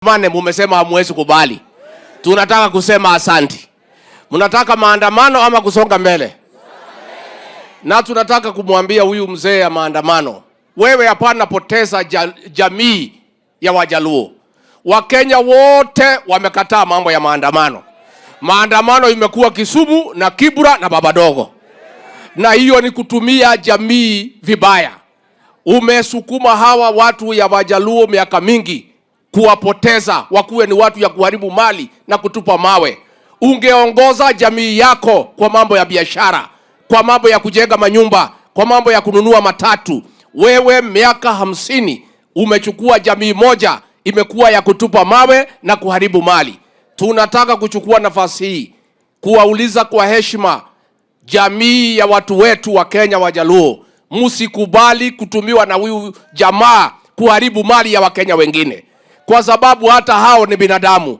Mane mumesema hamwezi kubali. Tunataka kusema asanti. Mnataka maandamano ama kusonga mbele? Na tunataka kumwambia huyu mzee ya maandamano, wewe hapana poteza jamii ya Wajaluo. Wakenya wote wamekataa mambo ya maandamano. Maandamano imekuwa Kisumu na Kibra na Babadogo, na hiyo ni kutumia jamii vibaya. Umesukuma hawa watu ya Wajaluo miaka mingi kuwapoteza, wakuwe ni watu ya kuharibu mali na kutupa mawe. Ungeongoza jamii yako kwa mambo ya biashara, kwa mambo ya kujenga manyumba, kwa mambo ya kununua matatu. Wewe miaka 50 umechukua jamii moja imekuwa ya kutupa mawe na kuharibu mali. Tunataka kuchukua nafasi hii kuwauliza kwa heshima jamii ya watu wetu wa Kenya Wajaluo, msikubali kutumiwa na huyu jamaa kuharibu mali ya Wakenya wengine, kwa sababu hata hao ni binadamu.